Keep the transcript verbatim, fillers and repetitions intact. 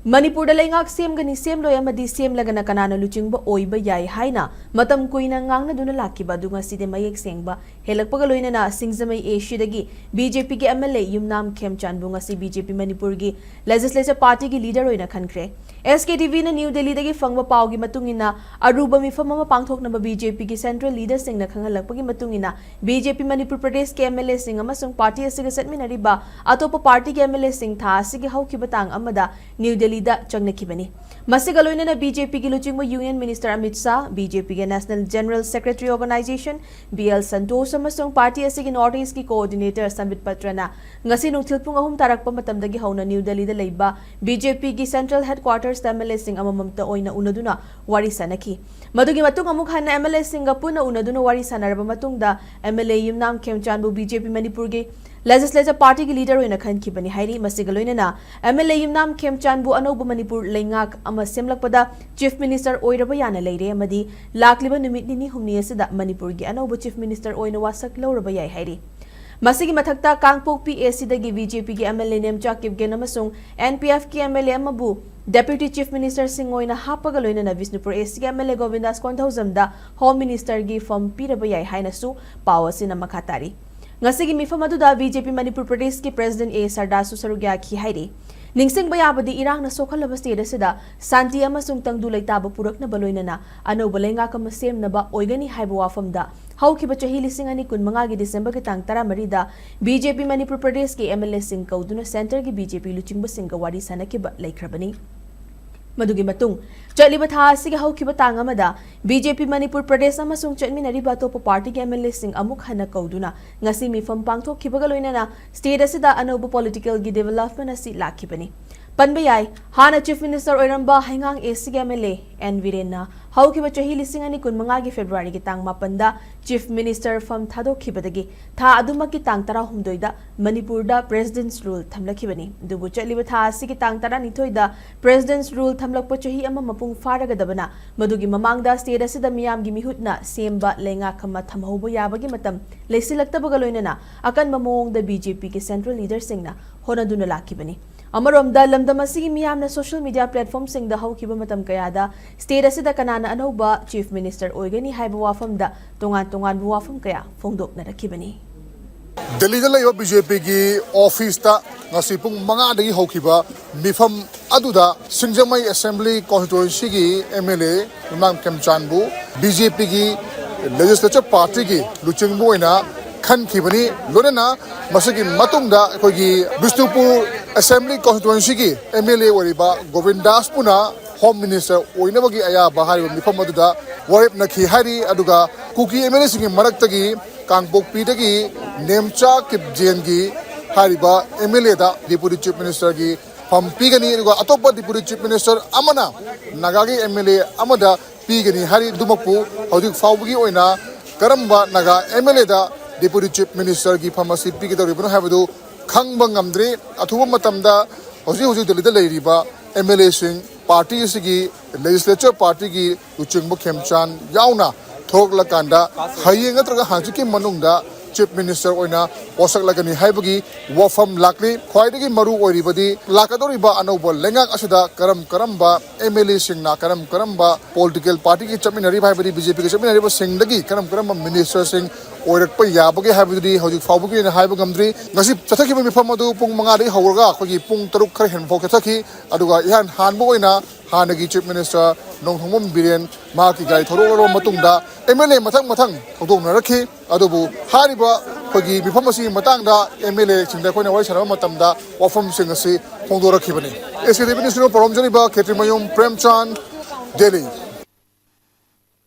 ꯃꯅꯤꯄꯨꯔꯗ ꯂꯩꯉꯥꯛ ꯁꯦꯝꯒꯅꯤ, ꯁꯦꯝꯂꯣꯏ ꯑꯃꯗꯤ ꯁꯦꯝꯂꯒꯅ ꯀꯅꯥꯅ ꯂꯨꯆꯤꯡꯕ ꯑꯣꯏꯕ ꯌꯥꯏ ꯍꯥꯏꯅ ꯃꯇꯝ ꯀꯨꯏꯅ ꯉꯥꯡꯅꯗꯨꯅ ꯂꯥꯛꯈꯤꯕ ꯑꯗꯨ ꯉꯁꯤꯗꯤ ꯃꯌꯦꯛ ꯁꯦꯡꯕ ꯍꯦꯜꯂꯛꯄꯒ ꯂꯣꯏꯅꯅ ꯁꯤꯡꯖꯃꯩ ꯑꯦꯁꯤꯗꯒꯤ ꯕꯤ ꯖꯦ ꯄꯤꯒꯤ ꯑꯦꯝ ꯑꯦꯜ ꯑꯦ ꯌꯨꯝꯅꯥꯝ ꯈꯦꯝꯆꯥꯟꯕꯨ ꯉꯁꯤ ꯕꯤ ꯖꯦ ꯄꯤ ꯃꯅꯤꯄꯨꯔꯒꯤ ꯂꯦꯖꯤꯁꯂꯦꯆꯔ ꯄꯥꯔꯇꯤꯒꯤ ꯂꯤꯗꯔ ꯑꯣꯏꯅ ꯈꯟꯈ꯭ꯔꯦ꯫ ꯑꯦꯁ ꯀꯦ ꯇꯤ ꯚꯤꯅ ꯅ꯭ꯌꯨ ꯗꯦꯜꯂꯤꯗꯒꯤ ꯐꯪꯕ ꯄꯥꯎꯒꯤ ꯃꯇꯨꯡ ꯏꯟꯅ, ꯑꯔꯨꯕ ꯃꯤꯐꯝ ꯑꯃ ꯄꯥꯡꯊꯣꯛꯅꯕ ꯕꯤ ꯖꯦ ꯄꯤꯒꯤ ꯁꯦꯟꯇ꯭ꯔꯦꯜ ꯂꯤꯗꯔꯁꯤꯡꯅ ꯈꯪꯍꯜꯂꯛꯄꯒꯤ ꯃꯇꯨꯡ ꯏꯟꯅ, ꯕꯤ ꯖꯦ ꯄꯤ ꯃꯅꯤꯄꯨꯔ ꯄ꯭ꯔꯗꯦꯁꯀꯤ ꯑꯦꯝ ꯑꯦꯜ ꯑꯦꯁꯤꯡ ꯑꯃꯁꯨꯡ ꯄꯥꯔꯇꯤ ꯑꯁꯤꯒ ꯆꯠꯃꯤꯟꯅꯔꯤꯕ ꯑꯇꯣꯞꯄ ꯄꯥꯔꯇꯤꯒꯤ ꯑꯦꯝ ꯑꯦꯜ ꯑꯦꯁꯤꯡ ꯊꯥ ꯑꯁꯤꯒꯤ ꯍꯧꯈꯤꯕ ꯇꯥꯡ ꯑꯃꯗ ꯅ꯭ꯌꯨ ꯗꯦꯜꯂꯤꯗ ꯆꯪꯅꯈꯤꯕꯅꯤ꯫ ꯃꯁꯤꯒ ꯂꯣꯏꯅꯅ ꯕꯤ ꯖꯦ ꯄꯤꯒꯤ ꯂꯨꯆꯤꯡꯕ union minister Amit Shah, B J ꯄꯤꯒꯤ national general secretary organisation B L Santosh ꯑꯃꯁꯨꯡ ꯄꯥꯔꯇꯤ ꯑꯁꯤꯒꯤ ꯅꯣꯔꯠ ꯏꯁꯀꯤ ꯀꯣꯑꯣꯔꯗꯤꯅꯦꯇꯔ ꯁꯝꯕꯤꯠ ꯄꯇ꯭ꯔꯅ ꯉꯁꯤ ꯅꯨꯡꯊꯤꯜ ꯄꯨꯡ ꯑꯍꯨꯝ ꯇꯥꯔꯛꯄ ꯃꯇꯝꯗꯒꯤ ꯍꯧꯅ ꯅ꯭ꯌꯨ ꯗꯦꯜꯂꯤꯗ ꯂꯩꯕ ꯕꯤ ꯖꯦ ꯄꯤꯒꯤ ꯁꯦꯟꯇ꯭ꯔꯦꯜ ꯍꯦꯗꯀ꯭ꯋꯥꯔꯇꯔꯁꯇ ꯑꯦꯝ ꯑꯦꯜ ꯑꯦꯁꯤꯡ ꯑꯃꯃꯝꯇ ꯑꯣꯏꯅ ꯎꯅꯗꯨꯅ ꯋꯥꯔꯤ ꯁꯥꯅꯈꯤ꯫ ꯃꯗꯨꯒꯤ ꯃꯇꯨꯡ ꯑꯃꯨꯛ ꯍꯟꯅ ꯑꯦꯝ ꯑꯦꯜ ꯑꯦꯁꯤꯡꯒ ꯄꯨꯟꯅ ꯎꯅꯗꯨꯅ ꯋꯥꯔꯤ ꯁꯥꯟꯅꯔꯕ ꯃꯇꯨꯡꯗ, ꯑꯦꯝ ꯑꯦꯜ ꯑꯦ ꯌꯨꯝꯅꯥꯝ ꯈꯦꯝꯆꯥꯟꯕꯨ ꯕꯤ ꯖꯦ ꯄꯤ ꯃꯅꯤꯄꯨꯔꯒꯤ ꯂꯦꯖꯤꯁꯂꯦꯆꯔ ꯄꯥꯔꯇꯤꯒꯤ ꯂꯤꯗꯔ ꯑꯣꯏꯅ ꯈꯟꯈꯤꯕꯅꯤ ꯍꯥꯏꯔꯤ꯫ ꯃꯁꯤꯒ ꯂꯣꯏꯅꯅ ꯑꯦꯝ ꯑꯦꯜ ꯑꯦ ꯌꯨꯝꯅꯥꯝ ꯈꯦꯝꯆꯥꯟꯕꯨ ꯑꯅꯧꯕ ꯃꯅꯤꯄꯨꯔ ꯂꯩꯉꯥꯛ ꯑꯃ ꯁꯦꯝꯂꯛꯄꯗ ꯆꯤꯐ ꯃꯤꯅꯤꯁꯇꯔ ꯑꯣꯏꯔꯕ ꯌꯥꯅ ꯂꯩꯔꯦ ꯑꯃꯗꯤ ꯂꯥꯛꯂꯤꯕ ꯅꯨꯃꯤꯠ ꯅꯤꯅꯤ ꯍꯨꯝꯅꯤ ꯑꯁꯤꯗ ꯃꯅꯤꯄꯨꯔꯒꯤ ꯑꯅꯧꯕ ꯆꯤꯐ ꯃꯤꯅꯤꯁꯇꯔ ꯑꯣꯏꯅ ꯋꯥꯁꯛ ꯂꯧꯔꯕ ꯌꯥꯏ ꯍꯥꯏꯔꯤ꯫ ꯃꯁꯤꯒꯤ ꯃꯊꯛꯇ ꯀꯥꯡꯄꯣꯛꯄꯤ ꯑꯦꯁꯤꯗꯒꯤ ꯕꯤ ꯖꯦ ꯄꯤꯒꯤ M L A Nemcha Kipgen ꯑꯃꯁꯨꯡ ꯑꯦꯟ ꯄꯤ ꯑꯦꯐꯀꯤ ꯑꯦꯝ ꯑꯦꯜ ꯑꯦ ꯑꯃꯕꯨ ꯗꯦꯄ꯭ꯌꯨꯇꯤ ꯆꯤꯐ ꯃꯤꯅꯤꯁꯇꯔꯁꯤꯡ ꯑꯣꯏꯅ ꯍꯥꯞꯄꯒ ꯂꯣꯏꯅꯅ ꯕꯤꯁꯅꯨꯄꯨꯔ ꯑꯦꯁꯤꯒꯤ ꯑꯦꯝ ꯑꯦꯜ ꯑꯦ ꯒꯣꯕꯤꯟꯗꯥꯁ ꯀꯣꯟꯊꯧꯖꯝꯗ ꯍꯣꯝ ꯃꯤꯅꯤꯁꯇꯔꯒꯤ ꯐꯝ ꯄꯤꯔꯕ ꯌꯥꯏ ꯍꯥꯏꯅꯁꯨ ꯄꯥꯎ ꯑꯁꯤꯅ ꯃꯈꯥ ꯇꯥꯔꯤ꯫ ꯉꯁꯤꯒꯤ ꯃꯤꯐꯝ ꯑꯗꯨꯗ ꯕꯤ ꯖꯦ ꯄꯤ ꯃꯅꯤꯄꯨꯔ ꯄ꯭ꯔꯗꯦꯁꯀꯤ ꯄ꯭ꯔꯦꯁꯤꯗꯦꯟ ꯑꯦ ꯁꯔꯗꯥꯁꯨ ꯁꯔꯨꯛ ꯌꯥꯈꯤ ꯍꯥꯏꯔꯤ꯫ ꯅꯤꯡꯁꯤꯡꯕ ꯌꯥꯕꯗꯤ, ꯏꯔꯥꯡꯅ ꯁꯣꯛꯍꯜꯂꯕ ꯁ꯭ꯇꯦꯠ ꯑꯁꯤꯗ ꯁꯥꯟꯇꯤ ꯑꯃꯁꯨꯡ ꯇꯪꯗꯨ ꯂꯩꯇꯥꯕ ꯄꯨꯔꯛꯅꯕ ꯂꯣꯏꯅꯅ ꯑꯅꯧꯕ ꯂꯩꯉꯥꯛ ꯑꯃ ꯁꯦꯝꯅꯕ ꯑꯣꯏꯒꯅꯤ ꯍꯥꯏꯕ ꯋꯥꯐꯝꯗ ꯍꯧꯈꯤꯕ ꯆꯍꯤ ꯂꯤꯁꯤꯡ ꯑꯅꯤ ꯀꯨꯟꯃꯉꯥꯒꯤ ꯗꯤꯁꯦꯝꯕꯔꯒꯤ ꯇꯥꯡ ꯇꯔꯥꯃꯔꯤꯗ ꯕꯤ ꯖꯦ ꯄꯤ ꯃꯅꯤꯄꯨꯔ ꯄ꯭ꯔꯗꯦꯁꯀꯤ ꯑꯦꯝ ꯑꯦꯜ ꯑꯦꯁꯤꯡ ꯀꯧꯗꯨꯅ ꯁꯦꯟꯇꯔꯒꯤ ꯕꯤ ꯖꯦ ꯄꯤ ꯂꯨꯆꯤꯡꯕꯁꯤꯡꯒ ꯋꯥꯔꯤ ꯁꯥꯅꯈꯤꯕ ꯂꯩꯈ꯭ꯔꯕꯅꯤ꯫ ꯃꯗꯨꯒꯤ ꯃꯇꯨꯡ ꯆꯠꯂꯤꯕ ꯊꯥ ꯑꯁꯤꯒꯤ ꯍꯧꯈꯤꯕ ꯇꯥꯡ ꯑꯃꯗ ꯕꯤ ꯖꯦ ꯄꯤ ꯃꯅꯤꯄꯨꯔ ꯄ꯭ꯔꯗꯦꯁ ꯑꯃꯁꯨꯡ ꯆꯠꯃꯤꯟꯅꯔꯤꯕ ꯑꯇꯣꯞꯄ ꯄꯥꯔꯇꯤꯒꯤ ꯑꯦꯝ ꯑꯦꯜ ꯑꯦꯁꯤꯡ ꯑꯃꯨꯛ ꯍꯟꯅ ꯀꯧꯗꯨꯅ ꯉꯁꯤ ꯃꯤꯐꯝ ꯄꯥꯡꯊꯣꯛꯈꯤꯕꯒ ꯂꯣꯏꯅꯅ ꯁ꯭ꯇꯦꯠ ꯑꯁꯤꯗ ꯑꯅꯧꯕ ꯄꯣꯂꯤꯇꯤꯀꯦꯜꯒꯤ ꯗꯤꯚꯦꯂꯞꯃꯦꯟ ꯑꯁꯤ ꯂꯥꯛꯈꯤꯕꯅꯤ꯫ ꯄꯟꯕ ꯌꯥꯏ, ꯍꯥꯟꯅ ꯆꯤꯐ ꯃꯤꯅꯤꯁꯇꯔ ꯑꯣꯏꯔꯝꯕ ꯍꯩꯉꯥꯡ ꯑꯦꯁꯤꯒꯤ ꯑꯦꯝ ꯑꯦꯜ ꯑꯦ ꯑꯦꯟ ꯕꯤꯔꯦꯟꯅ ꯍꯧꯈꯤꯕ ꯆꯍꯤ ꯂꯤꯁꯤꯡ ꯑꯅꯤ ꯀꯨꯟꯃꯉꯥꯒꯤ ꯐꯦꯕ꯭ꯔꯨꯋꯥꯔꯤꯒꯤ ꯇꯥꯡ ꯃꯥꯄꯟꯗ ꯆꯤꯐ ꯃꯤꯅꯤꯁꯇꯔ ꯐꯝ ꯊꯥꯗꯣꯛꯈꯤꯕꯗꯒꯤ ꯊꯥ ꯑꯗꯨꯃꯛꯀꯤ ꯇꯥꯡ ꯇꯔꯥꯍꯨꯝꯗꯣꯏꯗ ꯃꯅꯤꯄꯨꯔꯗ ꯄ꯭ꯔꯦꯁꯤꯗꯦꯟꯁ ꯔꯨꯜ ꯊꯝꯂꯛꯈꯤꯕꯅꯤ꯫ ꯑꯗꯨꯕꯨ ꯆꯠꯂꯤꯕ ꯊꯥ ꯑꯁꯤꯒꯤ ꯇꯥꯡ ꯇꯔꯥꯅꯤꯊꯣꯏꯗ ꯄ꯭ꯔꯦꯁꯤꯗꯦꯟꯁ ꯔꯨꯜ ꯊꯝꯂꯛꯄ ꯆꯍꯤ ꯑꯃ ꯃꯄꯨꯡ ꯐꯥꯔꯒꯗꯕꯅ, ꯃꯗꯨꯒꯤ ꯃꯃꯥꯡꯗ ꯁ꯭ꯇꯦꯠ ꯑꯁꯤꯗ ꯃꯤꯌꯥꯝꯒꯤ ꯃꯤꯍꯨꯠꯅ ꯁꯦꯝꯕ ꯂꯩꯉꯥꯛ ꯑꯃ ꯊꯝꯍꯧꯕ ꯌꯥꯕꯒꯤ ꯃꯇꯝ ꯂꯩꯁꯤꯜꯂꯛꯇꯕꯒ ꯂꯣꯏꯅꯅ ꯑꯀꯟꯕ ꯃꯑꯣꯡꯗ ꯕꯤ ꯖꯦ ꯄꯤꯒꯤ ꯁꯦꯟꯇ꯭ꯔꯦꯜ ꯂꯤꯗꯔꯁꯤꯡꯅ ꯍꯣꯠꯅꯗꯨꯅ ꯂꯥꯛꯈꯤꯕꯅꯤ꯫ ꯑꯃꯔꯣꯝꯗ, ꯂꯝꯗꯝ ꯑꯁꯤꯒꯤ ꯃꯤꯌꯥꯝꯅ social media platformꯁꯤꯡꯗ ꯍꯧꯈꯤꯕ ꯃꯇꯝ ꯀꯌꯥꯗ state ꯑꯁꯤꯗ ꯀꯅꯥꯅ ꯑꯅꯧꯕ Chief Minister ꯑꯣꯏꯒꯅꯤ ꯍꯥꯏꯕ ꯋꯥꯐꯝꯗ ꯇꯣꯉꯥꯟ ꯇꯣꯉꯥꯟꯕ ꯋꯥꯐꯝ ꯀꯌꯥ ꯐꯣꯡꯗꯣꯛꯅꯔꯛꯈꯤꯕꯅꯤ꯫ ꯗꯦꯜꯂꯤꯗ ꯂꯩꯕ BJPꯒꯤ officeꯇ ꯉꯁꯤ ꯄꯨꯡ ꯃꯉꯥꯗꯒꯤ ꯍꯧꯈꯤꯕ ꯃꯤꯐꯝ ꯑꯗꯨꯗ ꯁꯤꯡꯖꯃꯩ Assembly Constituencyꯒꯤ MLA ꯌꯨꯝꯅꯥꯝ ꯈꯦꯝꯆꯥꯟꯕꯨ BJPꯒꯤ Legislature Partyꯒꯤ ꯂꯨꯆꯤꯡꯕ ꯑꯣꯏꯅ ꯈꯟꯈꯤꯕꯅꯤ꯫ ꯂꯣꯏꯅꯅ ꯃꯁꯤꯒꯤ ꯃꯇꯨꯡꯗ ꯑꯩꯈꯣꯏꯒꯤ ꯕꯤꯁꯅꯨꯄꯨꯔ Assembly Constituencyꯒꯤ MLA ꯑꯣꯏꯔꯤꯕ ꯒꯣꯕꯤꯟꯗꯥꯁꯄꯨꯅ Home Minister ꯑꯣꯏꯅꯕꯒꯤ ꯑꯌꯥꯕ ꯍꯥꯏꯔꯤꯕ ꯃꯤꯐꯝ ꯑꯗꯨꯗ ꯋꯥꯔꯦꯞꯅꯈꯤ ꯍꯥꯏꯔꯤ꯫ ꯑꯗꯨꯒ ꯀꯨꯀꯤ MLAꯁꯤꯡꯒꯤ ꯃꯔꯛꯇꯒꯤ ꯀꯥꯡꯄꯣꯛꯄꯤꯗꯒꯤ ꯅꯦꯝꯆꯥ ꯀꯤꯞꯖꯦꯟꯒꯤ ꯍꯥꯏꯔꯤꯕ MLAꯗ Deputy Chief Ministerꯒꯤ ꯐꯝ ꯄꯤꯒꯅꯤ꯫ ꯑꯗꯨꯒ ꯑꯇꯣꯞꯄ Deputy Chief Minister ꯑꯃꯅ ꯅꯥꯒꯥꯒꯤ MLA ꯑꯃꯗ ꯄꯤꯒꯅꯤ ꯍꯥꯏꯔꯤ꯫ ꯑꯗꯨꯃꯛꯄꯨ ꯍꯧꯖꯤꯛ ꯐꯥꯎꯕꯒꯤ ꯑꯣꯏꯅ ꯀꯔꯝꯕ ꯅꯥꯒꯥ MLAꯗ Deputy Chief Ministerꯒꯤ ꯐꯝ ꯑꯁꯤ ꯄꯤꯒꯗꯧꯔꯤꯕꯅꯣ ꯍꯥꯏꯕꯗꯨ ꯈꯪꯕ ꯉꯝꯗ꯭ꯔꯤ꯫ ꯑꯊꯨꯕ ꯃꯇꯝꯗ ꯍꯧꯖꯤꯛ ꯍꯧꯖꯤꯛ ꯗꯦꯜꯂꯤꯗ ꯂꯩꯔꯤꯕ MLAꯁꯤꯡ, party ꯑꯁꯤꯒꯤ Legislature Partyꯒꯤ ꯂꯨꯆꯤꯡꯕ ꯈꯦꯝꯆꯥꯟ ꯌꯥꯎꯅ ꯊꯣꯛꯂꯀꯥꯟꯗ ꯍꯌꯦꯡ ꯅꯠꯇ꯭ꯔꯒ ꯍꯪꯆꯤꯠꯀꯤ ꯃꯅꯨꯡꯗ Chief Minister ꯑꯣꯏꯅ ꯄꯣꯠꯁꯛꯂꯒꯅꯤ ꯍꯥꯏꯕꯒꯤ ꯋꯥꯐꯝ ꯂꯥꯛꯂꯤ꯫ ꯈ꯭ꯋꯥꯏꯗꯒꯤ ꯃꯔꯨ ꯑꯣꯏꯔꯤꯕꯗꯤ ꯂꯥꯛꯀꯗꯧꯔꯤꯕ ꯑꯅꯧꯕ ꯂꯩꯉꯥꯛ ꯑꯁꯤꯗ ꯀꯔꯝ ꯀꯔꯝꯕ MLAꯁꯤꯡꯅ, ꯀꯔꯝ ꯀꯔꯝꯕ political partyꯒꯤ ꯆꯠꯃꯤꯟꯅꯔꯤꯕ, ꯍꯥꯏꯕꯗꯤ BJPꯒ ꯆꯠꯃꯤꯟꯅꯔꯤꯕꯁꯤꯡꯗꯒꯤ ꯀꯔꯝ ꯀꯔꯝꯕ ministerꯁꯤꯡ ꯑꯣꯏꯔꯛꯄ ꯌꯥꯕꯒꯦ ꯍꯥꯏꯕꯗꯨꯗꯤ ꯍꯧꯖꯤꯛ ꯐꯥꯎꯕꯒꯤ ꯑꯣꯏꯅ ꯍꯥꯏꯕ ꯉꯝꯗ꯭ꯔꯤ꯫ ꯉꯁꯤ ꯆꯠꯊꯈꯤꯕ ꯃꯤꯐꯝ ꯑꯗꯨ ꯄꯨꯡ ꯃꯉꯥꯗꯒꯤ ꯍꯧꯔꯒ ꯑꯩꯈꯣꯏꯒꯤ ꯄꯨꯡ ꯇꯔꯨꯛ ꯈꯔ ꯍꯦꯟꯕ ꯐꯥꯎ ꯆꯠꯊꯈꯤ꯫ ꯑꯗꯨꯒ ꯏꯍꯥꯟ ꯍꯥꯟꯕ ꯑꯣꯏꯅ ꯍꯥꯟꯅꯒꯤ Chief Minister ꯅꯣꯡꯊꯣꯡꯕꯝ ꯕꯤꯔꯦꯟ ꯃꯍꯥꯛꯀꯤ ꯒꯥꯔꯤ ꯊꯧꯗꯣꯛꯂꯔꯕ ꯃꯇꯨꯡꯗ MLA ꯃꯊꯪ ꯃꯊꯪ ꯊꯧꯗꯣꯛꯅꯔꯛꯈꯤ꯫ ꯑꯗꯨꯕꯨ ꯍꯥꯏꯔꯤꯕ ꯑꯩꯈꯣꯏꯒꯤ ꯃꯤꯐꯝ ꯑꯁꯤꯒꯤ ꯃꯇꯥꯡꯗ MLAꯁꯤꯡꯗ ꯑꯩꯈꯣꯏꯅ ꯋꯥꯔꯤ ꯁꯥꯟꯅꯕ ꯃꯇꯝꯗ ꯋꯥꯐꯝꯁꯤꯡ ꯑꯁꯤ ꯐꯣꯡꯗꯣꯔꯛꯈꯤꯕꯅꯤ꯫ SKTV News ꯄꯥꯎꯔꯝꯖꯔꯤꯕ ꯈꯦꯇ꯭ꯔꯤꯃꯌꯨꯝ ꯄ꯭ꯔꯦꯝꯆꯥꯟ, ꯗꯦꯜꯂꯤ꯫